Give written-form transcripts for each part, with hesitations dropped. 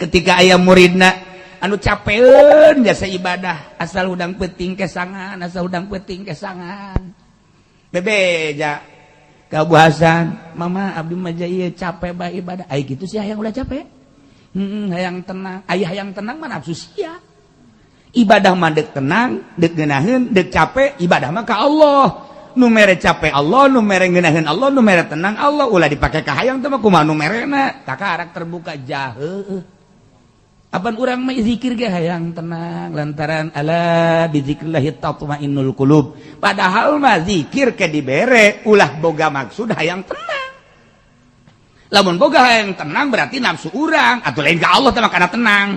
Ketika aya muridna anu capeun jasa ibadah, asal udang peting kesangan, asal udang peting kesangan, bebeja ka Abu Hasan, "Mama, abdi mah ieu capek bae ibadah." Ai kitu sih hayang ulah capek, hayang tenang. Aya hayang tenang mah nafsu sia. Ibadah mah dek tenang, dek ngeunaheun, dek capek, ibadah mah ka Allah. Nu mere capek Allah, nu mere ngeunaheun Allah, nu mere tenang Allah. Ulah dipake ka hayang teh mah kumaha nu merena. Kakarak terbuka jahe. Apan urang mah zikir ge hayang tenang lantaran ala bizikrillahi tatmainnul qulub. Padahal mah zikir ke dibere ulah boga maksud hayang tenang. Lamun boga hayang tenang berarti nafsu urang atau lain ke Allah teh kana tenang.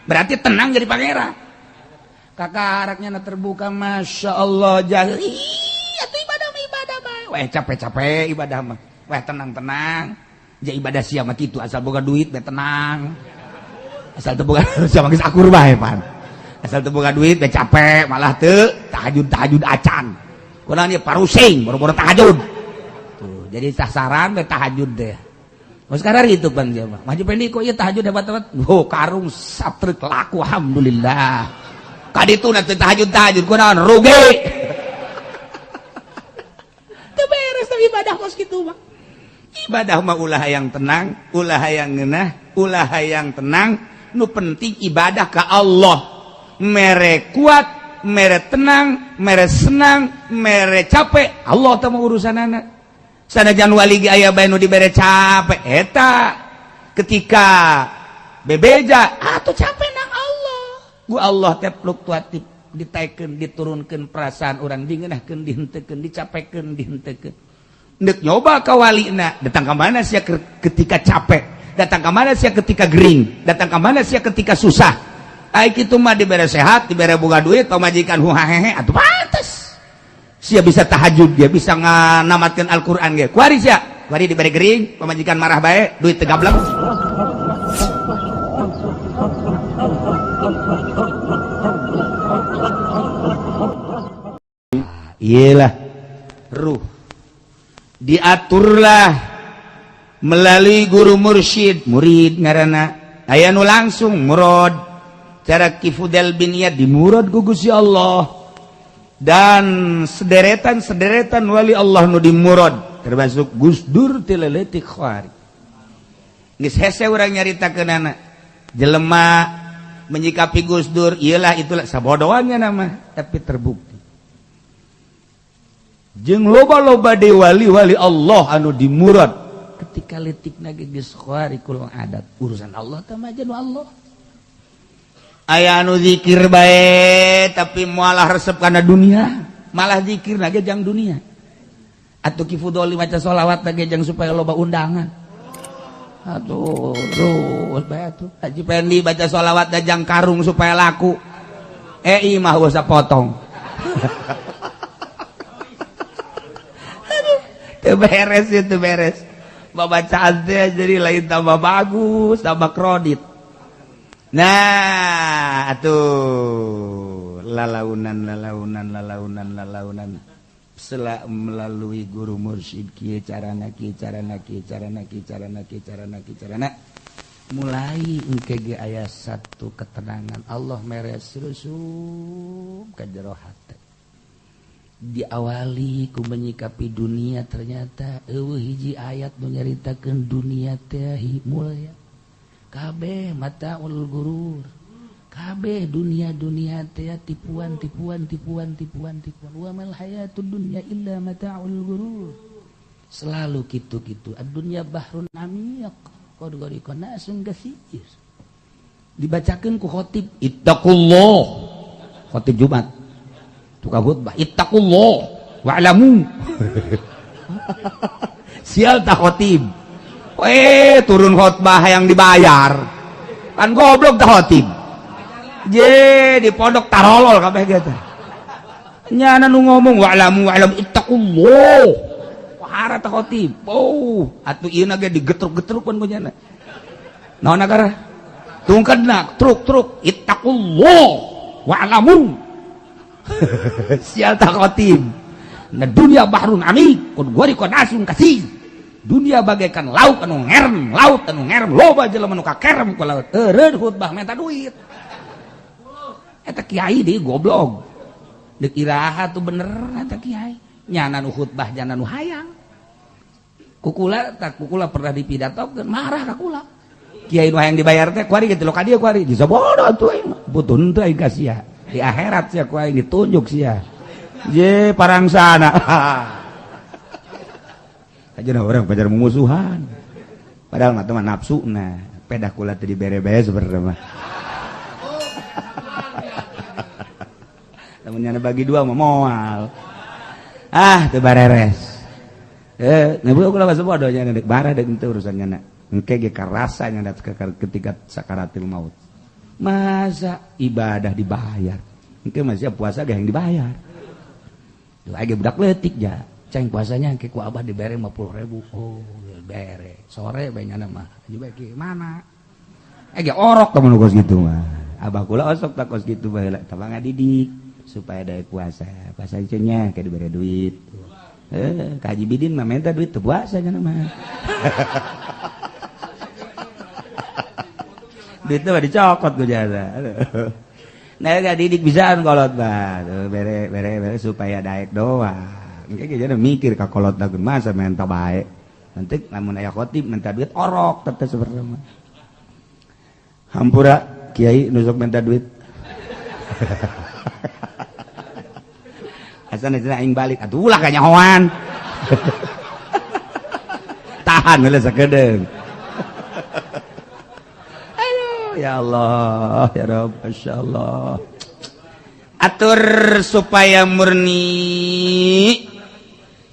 Berarti tenang jadi pangeran. Kakaraknya na terbuka, masya Allah, jahe. Atuh ibadah mah ibadah bae. Weh, capek-capek ibadah mah. Weh, tenang-tenang. Ja ibadah sia mah kitu, asal boga duit bae tenang. Asal teu boga sama geus akur bae pan. Asal teu boga duit bae capek, malah teu tahajud tahajud acan. Kunaon ieu parusing boro-boro tahajud. Tuh, jadi sasaran bae tahajud deh. Oh, sekarang itu bang dia mah. Maju pendi kok ieu tahajud hebat-hebat. Oh, karung satrek laku, alhamdulillah. Kaditu teu tahajud tahajud kunaon rugi. Teu beres tapi ibadah kos kitu mah. Ibadah mah ulah yang tenang, ulah yang ngeunah, ulah yang tenang. Nu penting ibadah ke Allah, mere kuat, mere tenang, mere senang, mere capek Allah teh mah urusanana. Sanajan wali ge aya bae nu dibere capek eta ketika bebeja atuh capek nang Allah. Ku Allah teh fluktuatif, ditaikeun diturunkeun perasaan urang, dingeunahkeun dihenteukeun, dicapekeun dihenteukeun. Ndek nyoba ka walina, datang ka mana sia ketika capek, datang ke mana sia ketika gering, datang ke mana sia ketika susah. Ai kitu mah dibere sehat, dibere boga duit, pamajikan huhahehe, atuh pantes sia bisa tahajud, dia bisa nganamatkeun Al-Qur'an ge. Kuari sia kuari dibere gering, pamajikan marah bae, duit teu gablek. Iyalah ruh diaturlah melalui guru mursyid, murid ngaranna aya nu langsung murad cara Ki Fudel bin Iyad dimurad ku Gusti Allah dan sederetan-sederetan wali Allah nu dimurad, termasuk Gus Dur ti leutik khawari. Geus hese urang nyaritakeunana jelema menyikapi Gus Dur iyalah itulah sabodoannya nama, tapi terbukti jeung loba-loba de wali-wali Allah anu dimurad ketika letik nage geus khawarikul adat. Urusan Allah teh mah Allah. Aya anu zikir bae tapi moal resep kana dunia, malah zikir nage jang dunia. Atuh Ki Fudoli maca sholawat nage jang supaya loba undangan. Atuh terus bae atuh Haji Pendi baca sholawat jang karung supaya laku. Eh, imah usah potong. Aduh, teu beres itu beres. Babacaan teh jadi lain tambah bagus, tambah kredit. Nah, atuh lalaunan lalaunan lalaunan lalaunan sela melalui guru mursyid kieu carana, kieu carana, kieu carana, kieu carana, kieu carana, kieu carana, mulai engke ge aya satu ketenangan Allah mere rusuk ka jero hate. Diawali ku menyikapi dunia, ternyata eueuh hiji ayat nu nyaritakeun dunia teh mulya. Kabeh mataul gurur, kabeh dunia-dunia teh tipuan tipuan tipuan tipuan tipuan. Wa mal hayatud dunya illa mataul gurur. Selalu kitu-kitu. Ad-dunya bahrun amiq qad gharika nasun katsir. Dibacakeun ku khatib ittaqullah, khatib Jumat tukang khutbah, ittaqullah wa'lamu. Sial tak khotib, eh turun khotbah yang dibayar kan goblok tak khotib je di pondok tarolol kabeh gitu nyana nu ngomong wa'lamu wa'lamu ittaqullah wahara tak khotib. Oh, atuh ieu ge digetruk-getruk kan ku nyana naon agara tungkedna truk-truk ittaqullah wa'lamu. Sial tak khotib. Nah, dunia bahrun amik qad gharika nasun katsir. Dunia bagaikan laut anu ngerem, laut anu ngerem, loba jelema nu kakerem ku laut. Eureun khutbah minta duit. Eta kiai deui goblok. Deuk iraha tuh bener eta kiai. Nyana nu khutbah jana nu hayang. Kukula tak kukula pernah dipidatokeun, marah ka kula. Kiai nu hayang dibayar teh kuari gitu ka dieu kuari. Disabodo atuh aing mah. Butuh henteu aing ka sia. Di akhirat sia ku aing ditunjuk sia. Je parangsana. Aja orang pajar mumusuhan. Padahal mah teman nafsu nah, pedah kula teh dibere-bere sebenarnya mah. Lamun nyana bagi dua mah moal. Ah, teu bareres. Nebu kula bahasa bodoh nya deuk barah deuk henteu urusan nyana. Engke ge karasa nya ketika sakaratil maut. Masa ibadah dibayar. Engke masih puasa ge yang dibayar. Tuh aya budak leutik ja. Ceng puasanya engke ku abah dibere 50.000. Oh, bere. Sore bae nyana mah. Haji bae ki mana? Ge orok ka mun kos kitu mah. Abah kula osok tak kos kitu baheula tabang ngadidik supaya daek puasa. Puasa nya ke dibere duit. Ka Haji Bidin mah minta duit teu puasa nya mah. Duit mah dicokot ku jasa. Nah, ngadidik bisaan kolot mah. Bere bere bere supaya daek doang. Engke ge jadi mikir ka kolot da masa minta bae. Nanti lamun aya khotib minta duit orok teh sebenarnya mah. Hampura kiai nu sok minta duit. Asana cenah aing balik atuh ulah kanyahoan. Tahan heula sakedeung. Aduh ya Allah ya Rabb masyaallah. Atur supaya murni.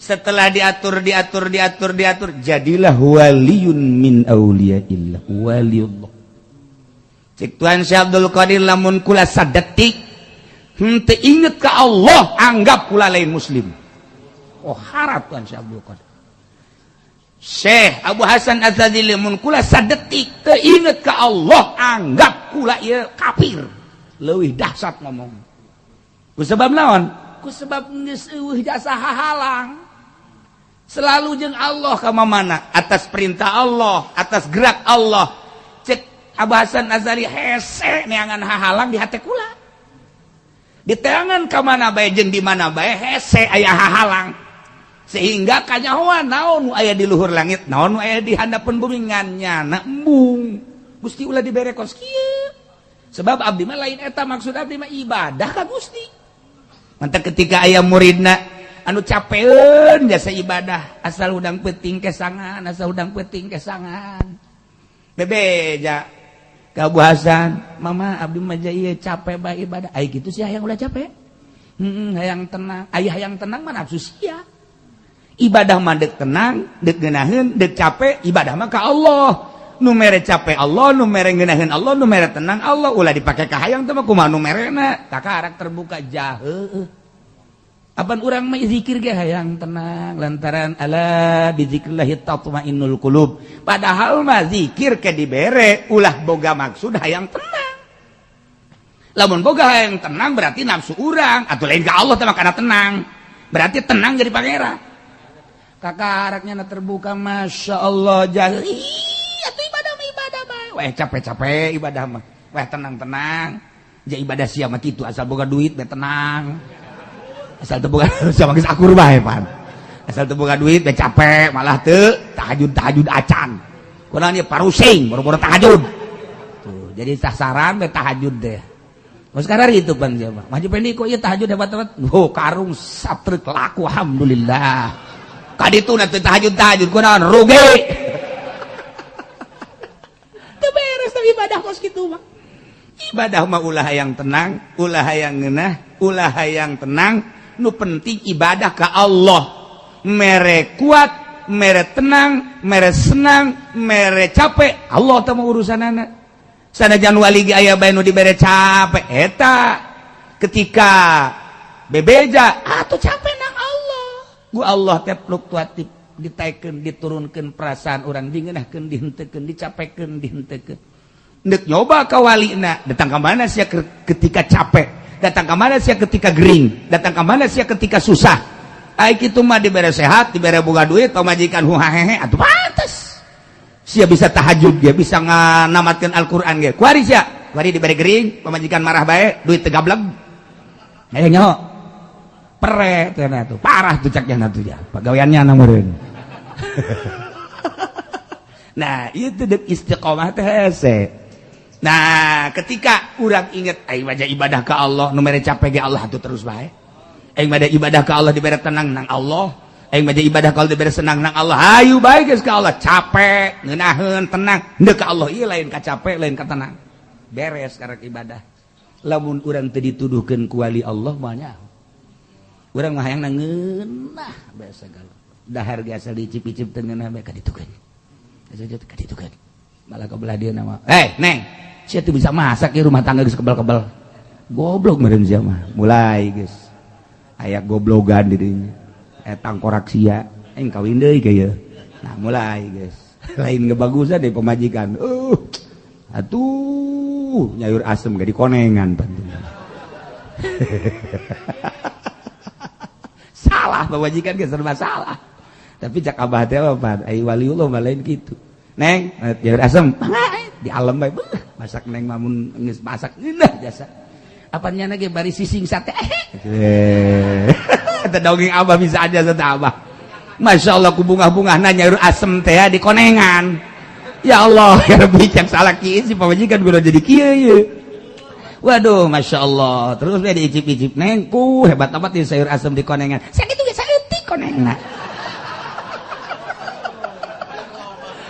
Setelah diatur diatur diatur diatur jadilah waliyun min auliyaillah, waliullah. Cek Tuan Syekh Abdul Qadir lamun kula sadetik henteu inget ka Allah anggap kula lain muslim. Oh harap Tuan Syekh Abdul Qadir. Syekh Abu Hasan Az-Zadzili mun kula sadetik teu inget ka Allah anggap kula ieu kafir. Leuwih dahsyat ngomong. Ku sebab naon? Ku sebab geus eueuh jasa hahalang. Selalu jeung Allah ka mamana atas perintah Allah, atas gerak Allah. Cek Abu Hasan Az-Zadzili hese neangan hahalang di hate kula. Di teangan ka mana bae jeung di mana bae hese aya hahalang. Sehingga kanyahoan naon nu aya di luhur langit, naon nu aya di handapeun bumi ngan nyana embung. Gusti ulah dibere kos kieu. Sebab abdi mah lain eta maksud abdi mah ibadah ka Gusti. Mantap ketika aya muridna anu capeun jasa ibadah asal hudang peuting kesangan, asal hudang peuting kesangan. Bebeja ka Abu Hasan, mama abdi mah ieu capek bae ibadah. Ai kitu sih hayang ulah capek. Hayang tenang. Ai hayang tenang mah nafsu sia. Ibadah mah deuk tenang, deuk ngeunaheun, deuk capek, ibadah mah ka Allah. Nu mere capek Allah, nu mere ngeunaheun Allah, nu mere tenang Allah. Ulah dipake ka hayang teh mah kumaha nu merena. Takarak terbuka jaheuh. Apan urang mah zikir ge hayang tenang lantaran ala bizikrillahi tatmainnul qulub. Padahal mah zikir ke dibere ulah boga maksud hayang tenang. Lamun boga hayang tenang berarti nafsu urang atuh lain ka Allah teh mah kana tenang. Berarti tenang jadi pangeran. Kakaraknya na terbuka masya Allah jahil. Atuh ibadah mah ibadah bae. Weh capek-capek ibadah mah. Weh tenang-tenang. Ja ibadah sia mah kitu asal boga duit bae tenang. Asal teu boga sama geus akur bae pan. Asal teu boga duit bae capek malah teu tahajud-tahajud acan. Kunaon ieu parusing boro-boro tahajud. Tuh, jadi sasaran bae tahajud teh. Mun sekarang itu pan sia mah. Maju pendi kok ieu tahajud hebat-hebat. Oh, karung satrek laku alhamdulillah. Kaditu na teu tahajud-tahajud kunaon rugi. Teu beres teh ibadah kos kitu mah. Ibadah mah ulah hayang tenang, ulah hayang ngeunah, ulah hayang tenang. Nu penting ibadah ke Allah. Mere kuat, mere tenang, mere senang, mere capek. Allah teh mah urusanana. Sanajan wali ge aya bae nu dibere capek eta ketika bebeja atuh capek nang Allah. Ku Allah teh fluktuatif ditaikeun diturunkeun perasaan urang dingeunahkeun dihenteukeun dicapekeun dihenteukeun. Ndek nyoba ka walina datang ka mana sia ketika capek, datang ke mana sia ketika gering, datang ke mana sia ketika susah. Ai kitu mah dibere sehat, dibere boga duit, pamajikan huhahehe, atuh pantes. Sia bisa tahajud, dia bisa nganamatkeun Al-Qur'an ge. Kuari sia, kuari dibere gering, pamajikan marah bae, duit teu gablek. Aya nyaho. Pere teh tuh, parah tuh caknya tuh ya. Pagaweannya na meureun. Nah, itu dek istiqomah teh hese. Nah, ketika urang inget aing wajah ibadah ke Allah, nu mere capek ge Allah tuh terus bae. Aing mah ibadah ke Allah dibere tenang nang Allah. Aing mah ibadah ka Allah dibere senang nang Allah. Hayu bae geus ka Allah, capek, ngeunaheun, tenang. Henteu ka Allah ieu lain ka capek, lain ka tenang. Beres karek ibadah. Lamun urang teu dituduhkeun ku wali Allah moal nyaho. Urang mah hayang ngeunah bae sagala. Dahar ge asal dicip-icip teu ngeunah bae ka ditukeun. Ka ditukeun. Malah ka belah dieu mah. Eh, Neng, sia teu bisa masak ieu rumah tangga geus kebal-kebal. Goblok meureun sia mah. Mulai geus. Aya goblogan di dinya. Tangkorak sia, aing kawin deui ka ieu. Nah, mulai geus. Lain ngebagusan deh pemajikan. Atuh nyayur asem gak dikonengan tentunya. Salah pemajikan ge serba salah. Tapi cak abah teh apa? Ai waliullah mah lain kitu. Neng, nyayur asem, di alam bae. Masak neng mah mun geus masak ngeunah jasa. Apa nyana ge bari sising sate. Eta dongeng abah bisa aja sate abah. Masya Allah ku bunga-bunga nyayur asem teh di konengan. Ya Allah, ya Rabbi, cak salah kieu si pamajikan gua jadi kieu ieu. Waduh, Masya Allah. Terus dia diicip-icip, neng, ku hebat amat nih sayur asem di konengan. Sakitu ge saeutik konengna.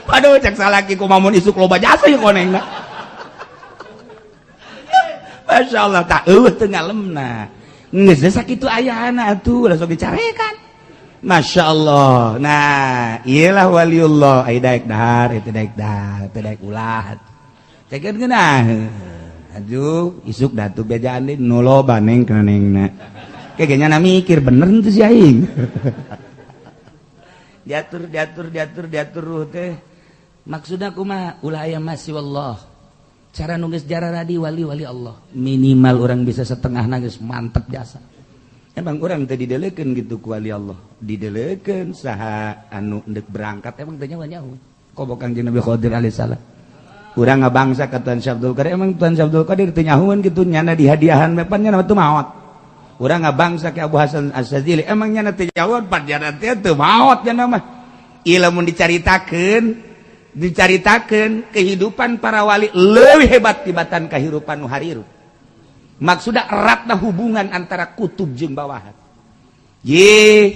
Waduh, cak salaki ku mamun isuk loba jasa ieu konengna. Masya Allah, tak eueuh teu ngalemna. Geus sakitu ayana atuh langsung dicarekan. Masya Allah. Nah, iyalah waliullah. Ai daek dahar, itu daek dahar, itu daek ulah. Cekeun geunah. Aduh, isuk datu bejaan deui nu loba neng kana nengna. Kayaknya na mikir bener henteu si aing. Diatur, diatur, diatur, diatur ruh teh. Maksudna kumaha? Ulah aya masih wallah. Cara nu geus jararadi wali-wali Allah. Minimal orang bisa setengah geus mantep jasa. Emang orang teh didelekeun gitu ku wali Allah. Didelekeun saha anu endek berangkat emang teh nyawa-nyawa. Komo Kangjeng Nabi Khidir alaihissalam. Urang ngabangsa ka Tuan Syekh Abdul Qadir, emang Tuan Syekh Abdul Qadir teu nyahueun kitu nyana dihadiahan pan nyana teu maot. Urang ngabangsa ka Abu Hasan Asy-Syadzili, emang nyana teu nyahueun pan nyana teh teu maot nyana mah. Ieu lamun dicaritakeun kehidupan para wali leuwih hebat tibatan kehidupan nu harirup. Maksudna eratna hubungan antara kutub jeung bawahan. Ye,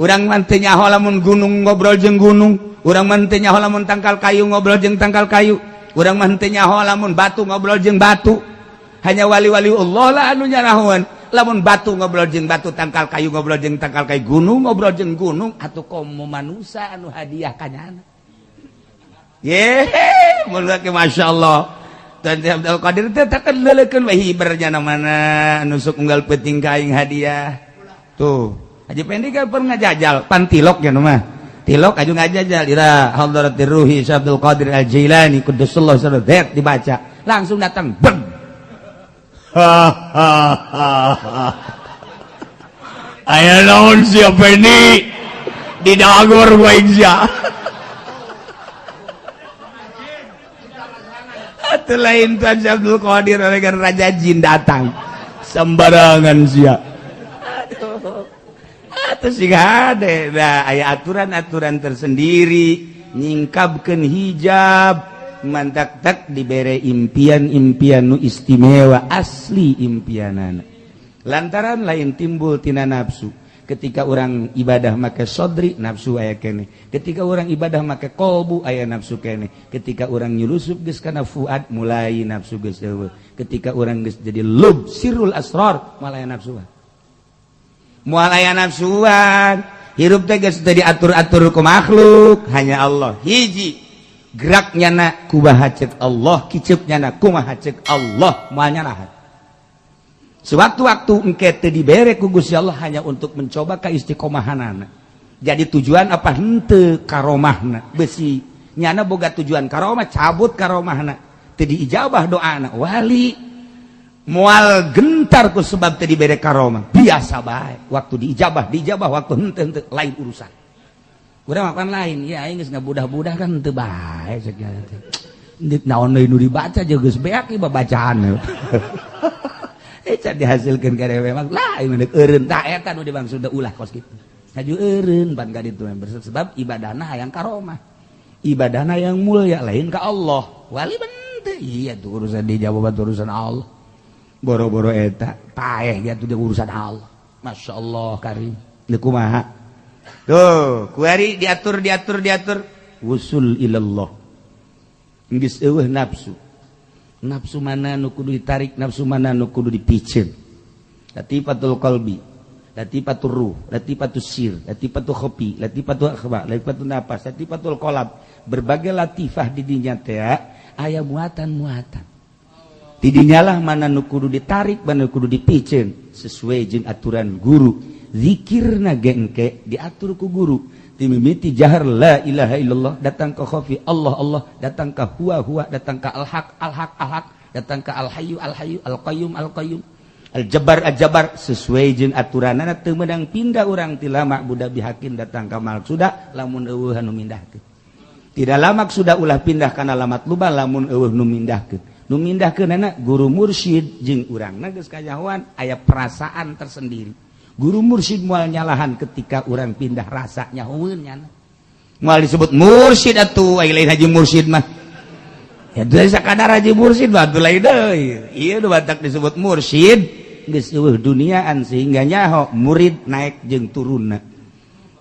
urang mah teu nyaho lamun gunung ngobrol jeung gunung, urang mah teu nyaho lamun tangkal kayu ngobrol jeung tangkal kayu, urang mah teu nyaho lamun batu ngobrol jeung batu. Hanya wali-wali Allah lah anu nyarahoan. Lamun batu ngobrol jeung batu, tangkal kayu ngobrol jeung tangkal kayu, gunung ngobrol jeung gunung, atuh komo manusa anu hadiah ka nyana. Ye, mun Masya Allah. Tuan Abdul Qadir teh takkan leulekeun we hibernya mana nusuk unggal peuting ka aing hadiah. Tuh, Haji Pendi kan pernah ngajajal pan tilok ya mah. Tilok aju ngajajal ila hadratir ruhi Syekh Abdul Qadir Al-Jailani quddasallahu sirrahu dibaca. Langsung datang beng. Ha ha ha. Aya naon sia Pendi? Di dagor gua aing sia. Atau lain Tuan Syekh Abdul Qadir agar raja jin datang sembarangan sia. Aduh, atuh sih hade. Nah, aya aturan-aturan tersendiri nyingkabkeun hijab mantak tak dibere impian-impian nu istimewa asli impianana. Lantaran lain timbul tina nafsu. Ketika orang ibadah make sodri nafsu aya kene, ketika orang ibadah make kolbu aya nafsu kene, ketika orang nyulusup geus kana fuad mulai nafsu geus eueuh, ketika orang geus jadi lub sirrul asrar moal aya nafsuan, moal aya nafsuan. Hirup teh geus teu diatur-atur ku makhluk, hanya Allah. Hiji geraknya na kumaha ceuk Allah, kiceupnya na kumaha ceuk Allah, moal nyarahan. Sewaktu-waktu engke teu dibere ku Gusti Allah hanya untuk mencoba keistiqomahanana. Jadi tujuan apa henteu karomahna? Besi nyana boga tujuan karomah, cabut karomahna. Teu diijabah doana. Wali Moal gentar ku sebab teu dibere karomah, biasa bae. Waktu diijabah diijabah, waktu henteu henteu, lain urusan. Urang makan lain ya, aing geus ngabudah-budah kan henteu bae sekian teh. Naon deui nu dibaca jeung geus beak ieu babacaan. Eh, can dihasilkeun ka dewe mah lah aing deuk eureun. Tah, eta nu dimaksud ulah kos kitu. Haju eureun pan ka ditu, sebab ibadahna hayang karomah. Ibadahna yang mulia, lain ka Allah. Wali bente iya tuh urusan dijawab urusan Allah. Boro-boro eta paeh dia tuh urusan Allah. Masya Allah karim. Deuk kumaha? Tuh, kuari diatur diatur diatur wusul ilallah. Geus eueuh nafsu. Nafsu mana nu kudu ditarik, nafsu mana nu kudu dipiceun. Latifatul qalbi, latifatul ruh, latifatul sir, latifatul khafi, latifatul akhfa, latifatul nafas, latifatul qalb. Berbagai latifah di dinya teh aya muatan-muatan. Tidinyalah mana nu kudu ditarik, mana nu kudu dipiceun sesuai jeung aturan guru. Zikirna gengke diatur ku guru. Timimiti jahar la ilaha illallah, datang ke khafi Allah Allah, datang ke huwa huwa, datang ke al haq al haq al haq, datang ke al hayyu al hayyu, al qayyum al qayyum, al jabbar al jabbar, sesuai jeung aturanana. Teu meunang pindah urang ti lama budak bihakin datang ka sudah lamun eueuh anu mindahkeun. Tidak lama sudah ulah pindah kana lamat luba lamun eueuh nu mindahkeun. Nu mindahkeunana guru mursyid jeung urangna geus kanyahoan, aya perasaan tersendiri. Guru mursyid moal nyalahan ketika orang pindah rasa nyahoeun nyana. Moal disebut mursyid atuh, ai lain haji mursyid mah. Ya teu sakadar haji mursyid mah atuh lain deui. Ieu nu batak disebut mursyid geus eueuh duniaan sehingga nyaho murid naik jeung turunna.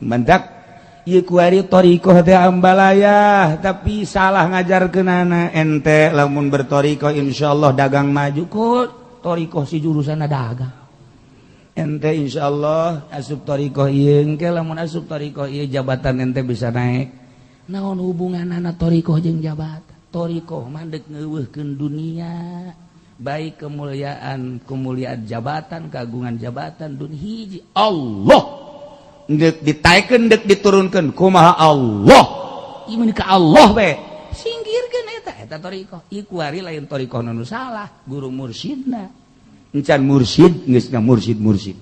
Mantak ieu kuari thariqah teh ambalayah, tapi salah ngajarkeunana. Ente lamun berthariqah insyaallah dagang maju, kok thariqah si jurusanna dagang. Ente insyaallah asup thariqah ieu, engke lamun asup thariqah ieu jabatan ente bisa naik. Naon hubunganana thariqah jeung jabatan? Thariqah mah deuk ngeuweuhkeun dunia, baik kemuliaan kemuliaan jabatan, keagungan jabatan, dun hiji Allah. Deuk ditaekeun, deuk diturunkeun kumaha Allah. Ieu ka Allah bae singkirkeun eta eta thariqah. Ieu kuari lain thariqah nu salah, guru mursyidna encan mursyid geus mursyid mursyid.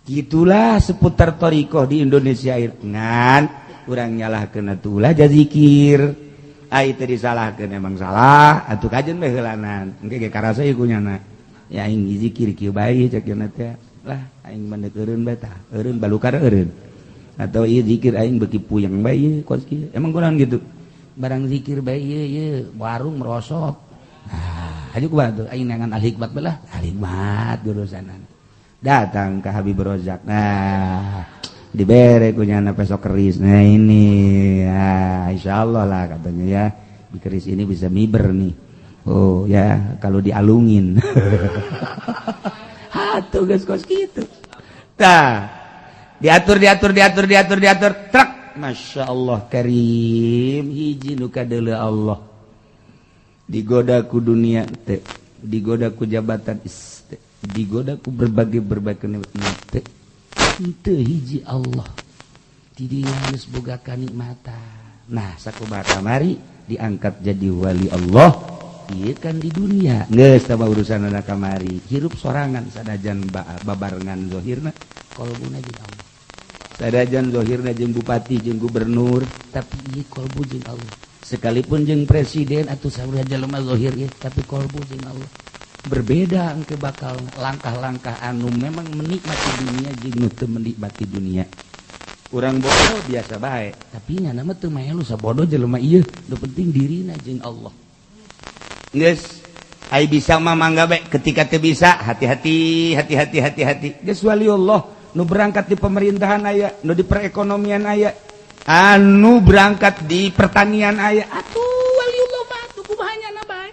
Gitulah seputar thariqah di Indonesia. Ngan urang nyalahkeun atuh ulah jazikir. Ai teu disalahkeun emang salah atuh, kajen bae heulanan engke ge karasa ieu kunyana. Ya aing zikir kieu bae cek teh lah, aing mah eureun bae tah, eureun balukar eureun atau ieu zikir aing beuki puyeng bae ieu kos kieu. Emang kurang gitu barang zikir bae ieu ieu warung merosot. Ah, haju kumaha tuh aing neangan al hikmat belah al hikmat jurusanan datang ke Habib Rozak. Nah, dibere kunyana pesok keris. Nah, ini ya insyaallah lah katanya ya, di keris ini bisa miber nih. Oh ya, kalau dialungin atuh geus kos kitu. Tah, diatur diatur diatur diatur diatur truk. Masya Allah karim, hiji nu kadeuleu Allah, digoda ku dunia teh, digoda ku jabatan teh, digoda ku berbagai berbagai nikmat teh, teu hiji Allah. Tidinya geus boga kanikmatan. Nah, sakumaha kamari diangkat jadi wali Allah. Iya kan, di dunia geus sama urusan anak kamari hirup sorangan, sanajan babarengan zohirna, kolbuna jeung Allah. Sanajan zohirna jeung bupati jeung gubernur, tapi ieu kolbu jeung Allah. Sekalipun jeung presiden atau saurang jelema zohir ieu, tapi kolbu jeung Allah. Berbeda engke bakal langkah-langkah anu memang menikmati dunia jeung nu teu menikmati dunia. Urang bodoh biasa bae, tapi nya mah teu melu sabodoh jelema ieu, nu penting dirina jeung Allah. Geus ai bisa mah mangga bae, ketika teu bisa hati-hati hati-hati hati-hati. Geus waliullah nu berangkat di pemerintahan aya, nu di perekonomian aya, anu berangkat di pertanian aya. Atuh waliullah mah atuh kumaha nyana bae.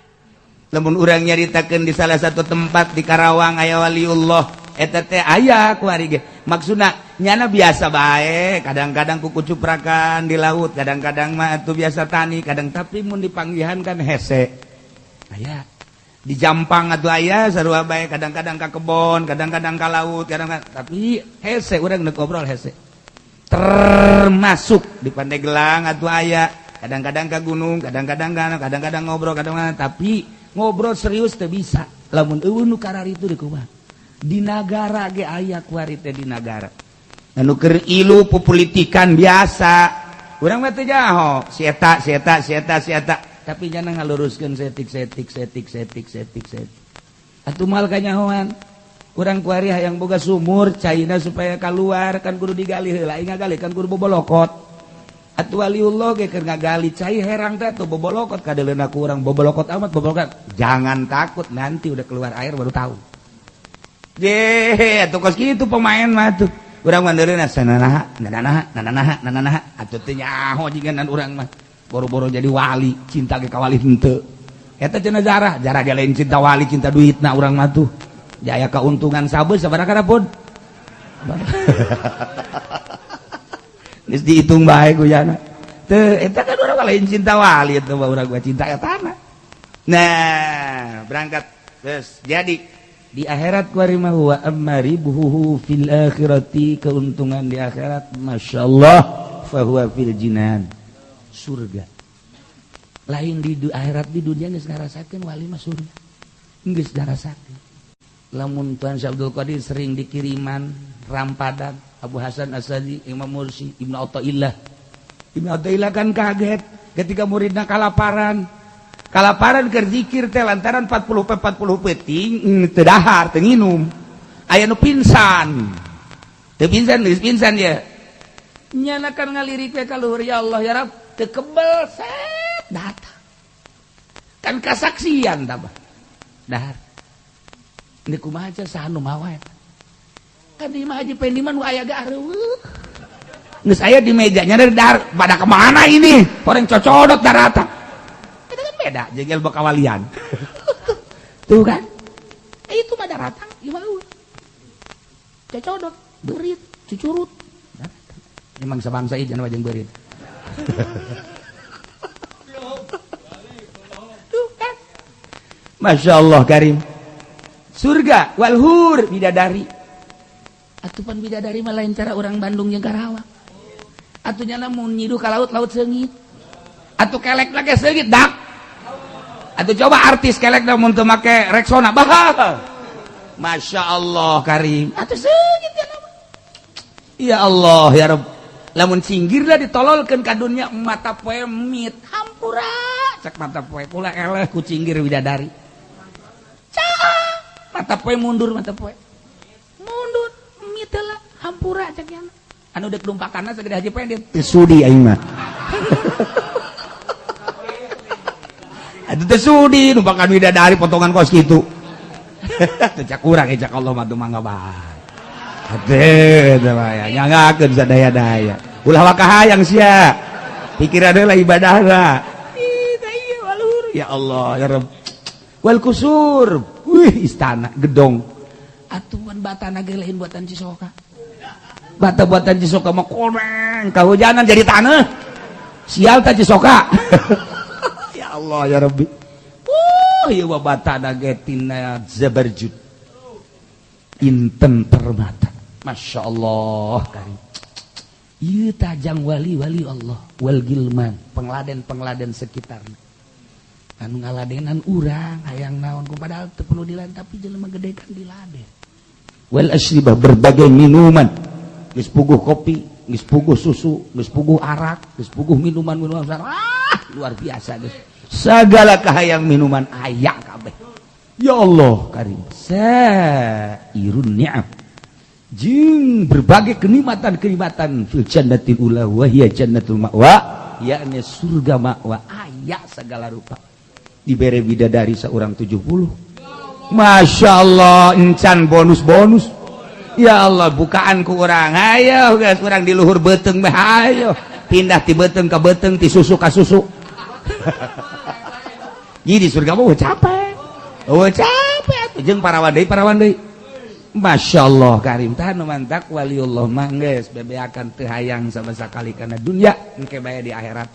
Lamun urang nyaritakeun di salah satu tempat di Karawang aya waliullah eta teh aya kuari ge, maksudna nyana biasa bae, kadang-kadang kuku cuprakan di laut, kadang-kadang mah atuh biasa tani kadang, tapi mun dipanggihan kan hese. Aya di Jampang atuh aya sarua bae, kadang-kadang ka kebon, kadang-kadang ka laut, kadang, tapi hese urang neuk ngobrol hese. Termasuk di Pandeglang atuh aya, kadang-kadang ke gunung, kadang-kadang kadang-kadang ngobrol, kadang-kadang, tapi ngobrol serius teu bisa. Lamun euweuh nu kararitu deui kumaha? Di nagara ge aya kuari teh, di nagara anu keur ilu pupolitikan biasa. Urang mah teu jaho si eta, si eta, si eta, si eta, tapi jangan ngaluruskeun setik setik setik setik setik setik atuh moal kanyahoan. Urang kuari hayang boga sumur, caina supaya keluar kan kudu digali heula. Aing ngagali kan kudu bobolokot atuh. Waliullah ge keur ngagali cai herang teh atuh bobolokot kadeuleuna ku urang, bobolokot amat, bobolokot. Jangan takut, nanti udah keluar air baru tahu. Je atuh kos kitu pemain mah tuh. Urang mah deuleuna sananaha nananaha nananaha nananaha atuh teu nyaho jiga urang mah boro-boro jadi wali, cinta ge ka wali henteu. Eta cenah jarah jarah ge lain cinta wali, cinta duitna urang mah tuh. Jaya keuntungan sabeus sabaraha pun geus dihitung bae ku jana teu. Eta kan urang lain cinta wali, eta mah urang mah cinta etana. Nah, berangkat terus jadi di akhirat kuari mah wa amma ribuhu fil akhirati, keuntungan di akhirat masyaallah, fahuwa fil jinan, surga. Lain di akhirat, di dunia geus ngarasakeun wali mah surga, geus ngarasakeun. Lamun Tuan Syekh Abdul Qadir sering dikiriman rampadan Abu Hasan Asadi, Imam Mursi, Ibnu Athaillah. Ibnu Athaillah kan kaget ketika muridna kalaparan. Kalaparan keur zikir teh lantaran 40 40 peuting teu dahar, teu nginum. Aya nu pingsan. Teu pingsan, geus pingsan ya. Nyana kan ngalirik we ka luhur, ya Allah ya Rabb, teu kebel set datang. Kan kasaksian tabah. Dahar. Ini kumaha saha nu mawa eta? Kan di imah Haji Pendi mah nu aya ge areueuh. Geus aya di mejanya dari dahar, pada kemana ini? Orang cocodot daratan. Itu kan beda jeung ilmu kawalian. Tuh kan? Itu mah daratang, ieu mah eueuh. Cocodot, beurit, cucurut. Emang sabangsa ieu jangan jeung beurit. Tuh kan? Masya Allah karim. Surga walhur bidadari. Atuh pan bidadari mah lain cara orang Bandung jeung Karawang. Atuh nyana mun nyiduh ka laut, laut seungit. Atuh kelek lagi seungit dak. Atuh coba artis kelek da mun teu make Rexona bah. Masya Allah karim. Atuh seungit ya nama. Ya Allah ya Rabb. Lamun cinggirlah ditololkeun ka dunya mata poe mit hampura cek mata poe kula eleh ku cinggir bidadari. Mata poe mundur, mata poe mundur mit heula hampura cek yana. Anu deuk lumpakanna sagede Haji Pendit teu sudi aing mah. Atuh teu sudi numpakan bidadari potongan kos kitu. Teu cak urang cak Allah mah teu mangga bae. Atuh teu mah nyangakeun sadaya-daya. Ulah waka hayang sia. Pikiran heula ibadahna. Ih tah ieu walur. Ya Allah ya Rabb. Wal kusur, wih istana gedong. Atuhan batana ge lain buatan Cisoka. Bata buatan Cisoka mah koneng, kahujanan jadi tanah. Sial ta Cisoka. Ya Allah ya Rabbi. Ieu mah batana ge tina zabarjud. Inten permata. Masya Allah karim. Ieu tajang wali-wali Allah wal gilman, pengladen-pengladen sekitarna. Anu ngaladenan urang hayang naon ku padahal teu perlu diladen, tapi jelema gede kan diladen. Wal asribah, berbagai minuman. Geus puguh kopi, geus puguh susu, geus puguh arak, geus puguh minuman-minuman. Ah, luar biasa geus. Segala kahayang minuman aya kabeh. Ya Allah karim. Sairun ni'am. Jeung berbagai kenikmatan-kenikmatan fil jannatil ula wa hiya jannatul ma'wa, yakni surga ma'wa aya segala rupa. Dibere bidadari seorang 70. Masya Allah encan bonus-bonus. Ya Allah bukaan ku urang. Ayo guys, urang di luhur beuteung mah ayo. Pindah ti beuteung ka beuteung, ti susu ka susu. Jadi di surga mah capek. Oh capek atuh jeung parawan deui, parawan deui. Masya Allah karim. Tah nu mantak waliullah mah geus bebeakan teu hayang sama sakali kana dunya, engke bae di akhirat.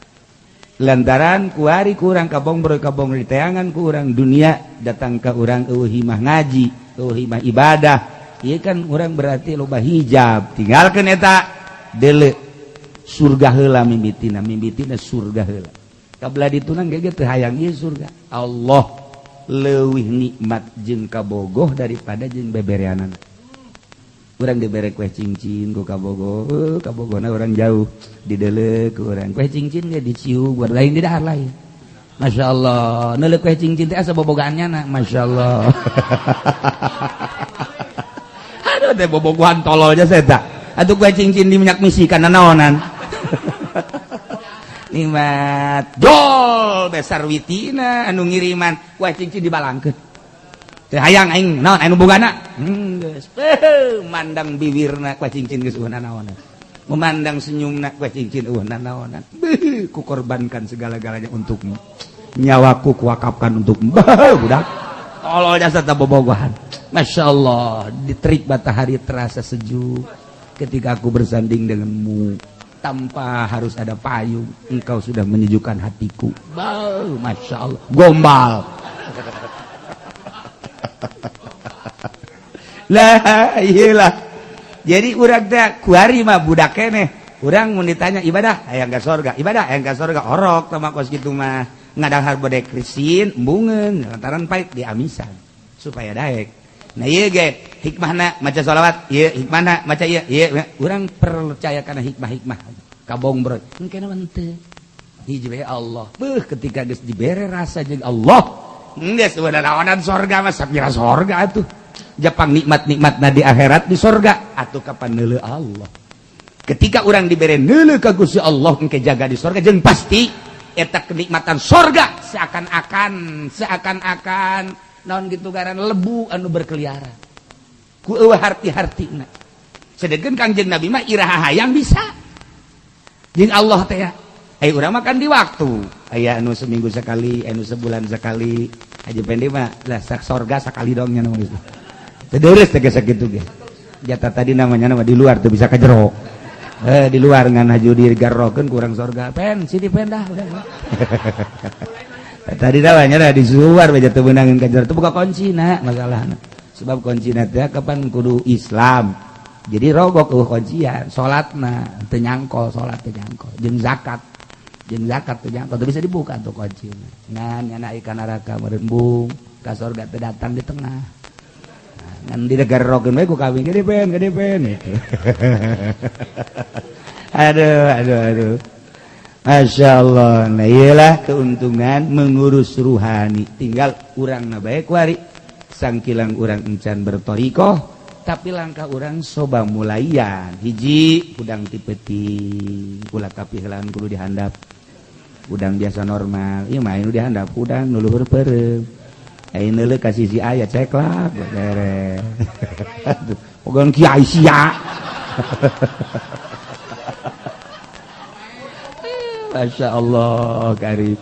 Lantaran kuari kurang kabong kabong di teangan ku urang dunia datang ke urang eueuh himah ngaji, eueuh himah ibadah. Ieu kan urang berarti loba hijab. Tinggalkeun eta deuleu surga heula mimitina, mimitina surga heula. Kabelah ditunang ge teu hayang ieu surga. Allah. leuwih nikmat jeung kabogoh daripada jeung bebereanan. Urang dibere kue cincin ku kabogoh, kabogohna urang jauh dideuleu ku urang kue cincin ge dicium buat lain di dahar lain. Masya Allah, neuleuh kue cincin teh asa bobogaannya na, Masya Allah. Aduh teh bobogohan tololnya saya tak. Atuh kue cincin di minyak misi kana naonan. Nikmat dol besar witina anu ngiriman kue cincin dibalangkeun. Teh hayang aing naon anu bogana? Geus. Mandang bibirna kue cincin geus eueuh naonan. Memandang senyumna kue cincin eueuh naonan. Beuh, ku korbankan segala-galanya untukmu. Nyawaku kuwakafkan untukmu. Budak. Tolol jasa teh bobogohan. Masya Allah, di terik matahari terasa sejuk ketika aku bersanding denganmu. Tanpa harus ada payung, engkau sudah menyejukkan hatiku. Bau, Masya Allah, gombal. Lah, iyalah. Jadi urang teh kuari mah budak keneh. Urang mun ditanya ibadah, hayang ka sorga, ibadah hayang ka sorga, orok teh mah kos kitu mah. Ngadahar bodek krisin, embungeun, lantaran pait diamisan supaya daek. Nah ieu ge hikmahna maca sholawat, ieu hikmahna maca ieu, ieu urang percaya kana hikmah-hikmah. Kabong bro, engke mah teu. Hiji bae Allah. Beuh ketika geus dibere rasa jeung Allah, geus naonan sorga mah sapira sorga atuh. Japang nikmat-nikmatna di akhirat di sorga atuh kapan neuleuh Allah. Ketika urang dibere neuleuh ka Gusti Allah engke jaga di sorga jeung pasti eta kenikmatan sorga seakan-akan naon gitu garan lebu anu berkeliaran ku eueuh harti-hartina. Sedengkeun Kangjeng Nabi mah iraha hayang bisa jeung Allah teh ya. Ai urang mah kan di waktu aya anu seminggu sekali, anu sebulan sekali. Haji Pendi mah lah sak sorga sakali dong nya nu geus. Teu deureus teh geus sakitu ge. Jatah tadi namanya nama di luar tuh bisa ka jero. Di luar ngan haju digarrokeun kurang sorga. Pen sini pen dah udah. Tadi namanya dah di luar bae teu meunangeun ka jero teu buka kuncina masalahna. Sebab kuncina teh kapan kudu Islam. Jadi rogok eueuh kuncian, salatna teu nyangkol, salat teu nyangkol, jeung zakat. Jeung zakat teu nyangkol, teu bisa dibuka tuh kuncina. Ngan nyana ikan neraka merembung, ka sorga teu datang di tengah. Ngan digarrokeun bae ku kawin gede pen, gede pen gitu. Aduh, aduh, aduh. Masya Allah. Nah iyalah keuntungan mengurus ruhani. Tinggal urang na bae kuari. Sangkilang urang encan bertorikoh, tapi langkah urang soba mulaian. Hiji hudang ti peuting, kula kapihelaan kudu dihandap. Hudang biasa normal, ieu mah anu dihandap hudang nu luhur peureum. Ai neuleuh ka sisi aya ceklak beres. Pogon kiai sia. Masya Allah karib.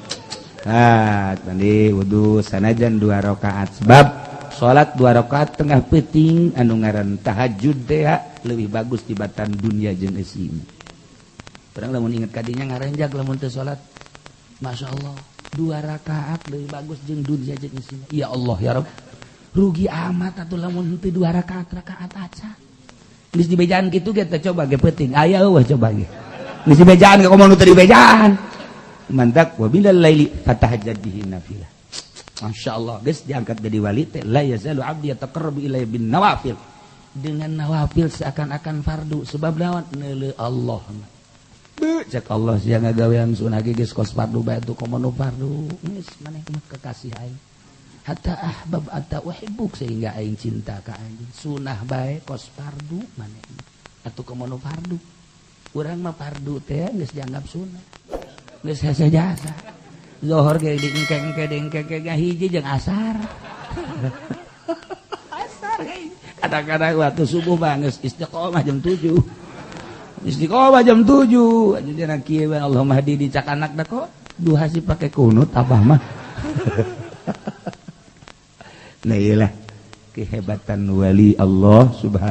Ah, mandi wudu sanajan 2 rakaat. Sebab salat 2 rakaat tengah peuting anu ngaran tahajud teh lebih bagus tibatan dunia jeung eusina. Urang lamun inget kadinya ngarenjag lamun teu salat. Masya Allah, 2 rakaat lebih bagus jeung dunia jeung eusina. Ya Allah ya Rabb. Rugi amat atuh lamun teu 2 rakaat rakaat aca. Geus dibejaan kitu ge teh coba ge peuting. Aya eueuh coba ge. Geus dibejaan ge komo nu teu dibejaan. Mantak wa bilal laili fatahajjad bihi nafilah. Masya Allah, geus diangkat jadi wali teh la yazalu abdi yataqarrabu ilayya bin nawafil. Dengan nawafil seakan-akan fardu sebab naon neuleuh Allah. Beuh cek Allah sia ngagawean sunah ge geus kos fardu bae tuh komo nu fardu. Geus maneh mah kekasih aing. Hatta ahbab hatta uhibbuk sehingga aing cinta ka anjeun. Sunah bae kos fardu maneh. Atuh komo nu fardu. Urang mah fardu teh geus dianggap sunah. Geus hese jasa. Zohor ge diengke-engke diengke-engke hiji jeung asar. Asar kadang-kadang waktu subuh mah geus istiqomah jam 7. Istiqomah jam 7. Anjeun dina kieu we Allahumma hadi dicak anakna kok duha sih pake kunut abah mah. Nah iyalah kehebatan wali Allah subhanahu